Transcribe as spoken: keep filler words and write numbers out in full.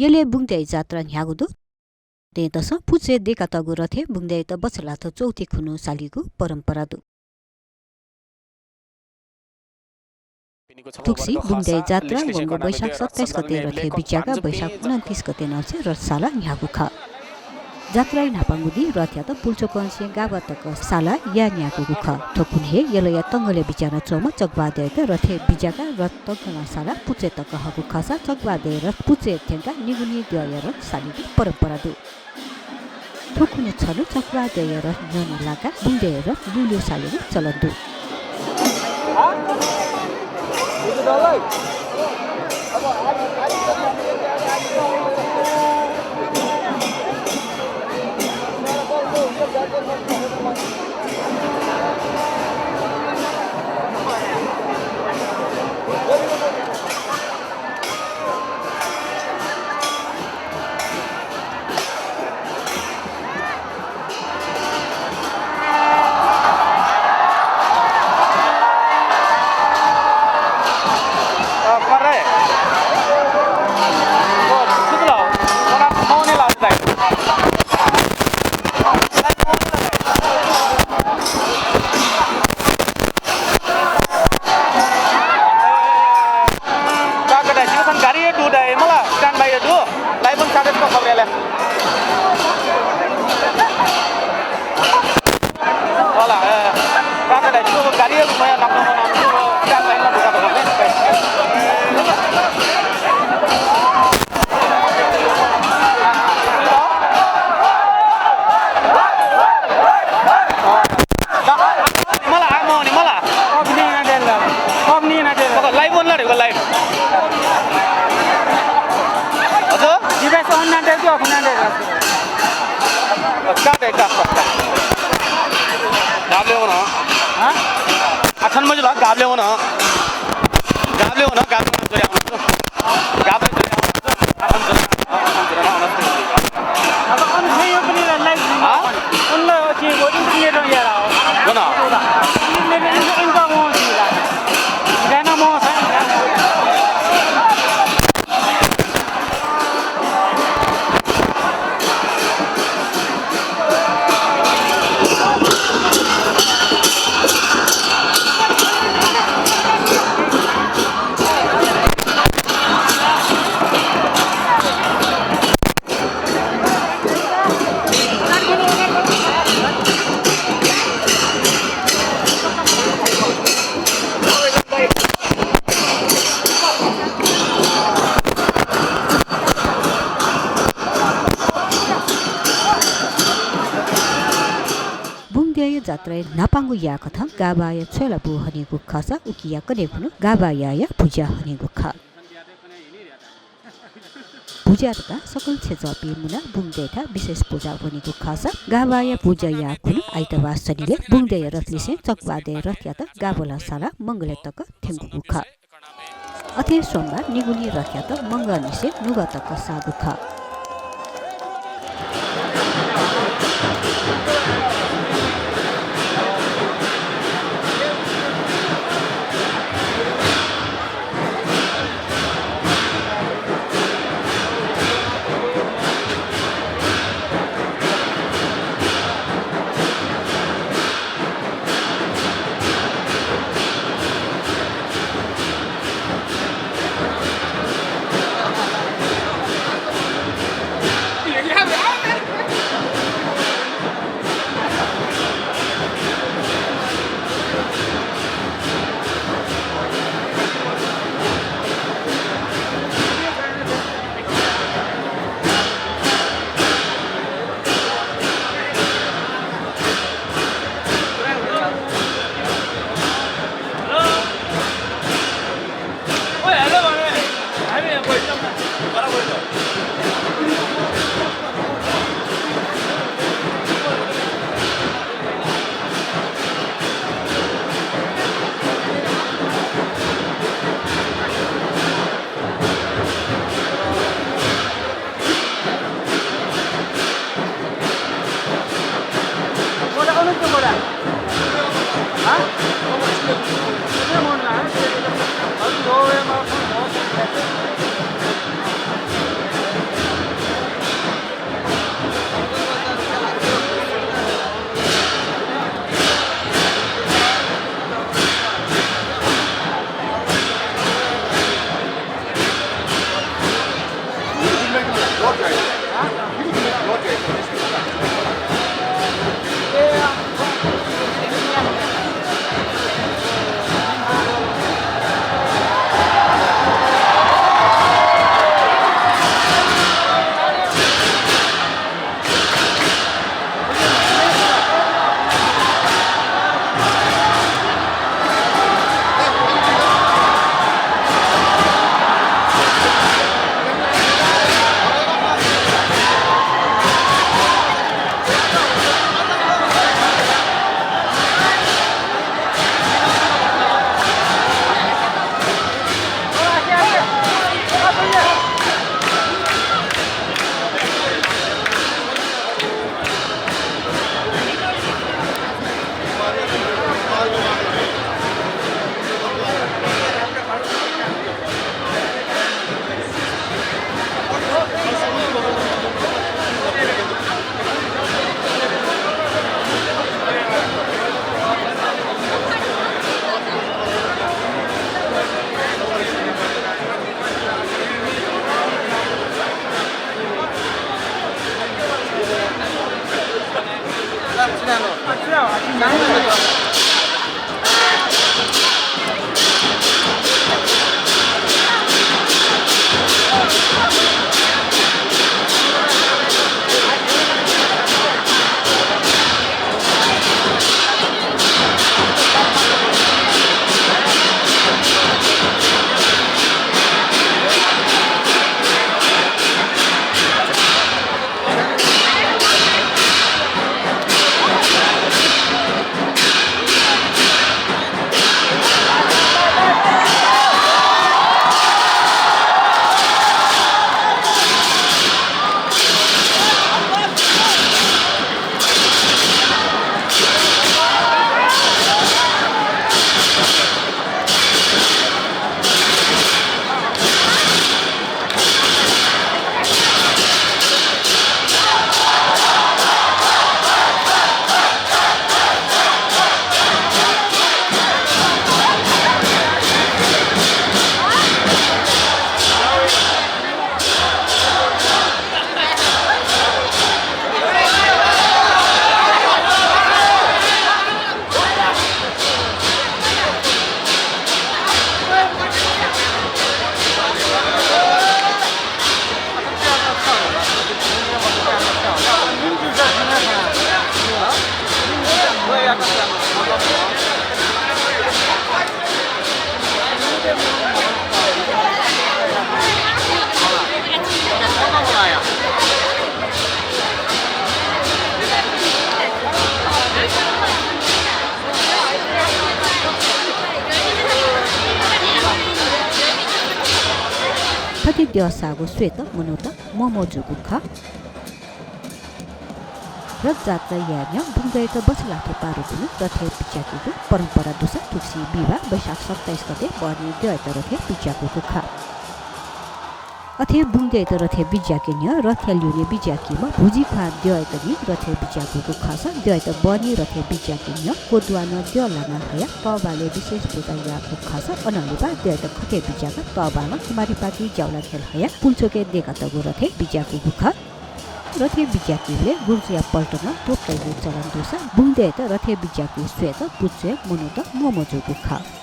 यलय् बुंगद्यःया जात्रा न्ह्याःगु दु। दँय्‌तसं पुचय् दय्‌कातःगु रथय् बुंगद्यःयात बछलाथ्व चौथि खुन्हु सालीगु परम्परा दु। थुगुसी बुंगद्यःया जात्रा वंगु वैशाख सत्ताइस गते रथय् बिज्याकाः वैशाख उनन्तिस गते नं चाहिँ रथ साला न्ह्याःगु खः। जात्राया न्हापांगु दिं रथयात पुल्चोकंनिसें गाबा तक साला याये न्यायेकूगु खः। थ्व खुन्हु हे यलया तंगलय् बिज्यानाच्वंम्ह चकबहादुरयात रथय् बिज्याकाः रथ तंगलं सालाः पुचय् तक हःगु खःसा चकबहादुरया रथ पुचय् थ्यंकाः निगुनिगु द्यःया रथ सालीगु परम्परा दु। थ्व खुन्हु छन्हु चकबहादुरया रथ न्ह्यःने लाकाः बुंगद्यःया रथ ल्यूल्यू सालेगु चलन दु। गाड़ी हे दु दाइ, मला stand by हे दु। लाइभ पनि साथै खबर याले। होला, ए, गाड़ी हे दु, गाड़ी हे दु, मला stand by ला दुका बगा। मला, आ, मवनी, मला। अग्नि नाटेल, अग्नि नाटेल। मग live बोलणार आहे का, live? हजुर? दिवेश अग्नि नाटेल, तू अग्नि नाटेल। का दे, का, का, का। गाबले हो ना? हाँ? अठन मजिला, गाबले हो ना? गाबले हो ना? गाबले हो ना? अब अन चाहिँ यो पनि live हाँ? उनलाई चाहिँ वो internet यार हो। हो ना? Internet, इनको, इनको वो जी ला। गाना मो छ। बुंगद्यःया जात्राया न्हापांगु याःकथं गाभाया छ्वय्‌ला बू हनीगु खःसा उकिया कन्हय् खुन्हु गाभायाया पुजा हनीगु खः। पुजा धकाः सकल छेँजःपिं मुनाः बुंगद्यःथाय् विशेष पुजा वनीगु खःसा गाभाया पुजा याः खुन्हु आइतबार सनिलय् बुंगद्यःया रथलिसें चकबहादुरया रथयात गाभालं सालाः मंगलय् तक थ्यंकूगु खः। अथे सोमबार निगुनिगु रथयात मंगलंनिसें नुगः तक साःगु खः। थथे द्यः साःगु स्वयेत मनूत म्वाःम्वाः जूगु खः। रथजात्रा यायेन्यं बुंद्यःयात बछलाथ्व पारुपिनि रथय् बिज्याकीगु परम्परा दुसा थुगुसी बिहिबाः वैशाख सत्ताइस गते बहनी द्यःयात रथय् बिज्याकूगु खः। अथे बुंद्यःयात रथय् बिज्याकेन्यं रथया ल्यूने बिज्याकीम्ह भुजिख्वाः द्यःयात नं रथय् बिज्याकूगु खःसा द्यःयात बहनी रथय् बिज्याकेन्यं क्वद्वालं द्यः लाना हयाः तःबालय् विशेष पुजा याःगु खःसा अनं लिपा द्यःयात खथय् बिज्याकाः तःबालं कुमारीपाखें ज्याउला खेल हयाः पुल्छोकय् दय्कातःगु रथय् बिज्याकूगु खः। रथय् बिज्याकीबलय् गुरुजुया पल्टनं तोप तइगु चलन दुसा बुंद्यःयात रथय् बिज्याकूगु स्वयेत पुचःया मनूत म्वाःम्वाः जूगु खः।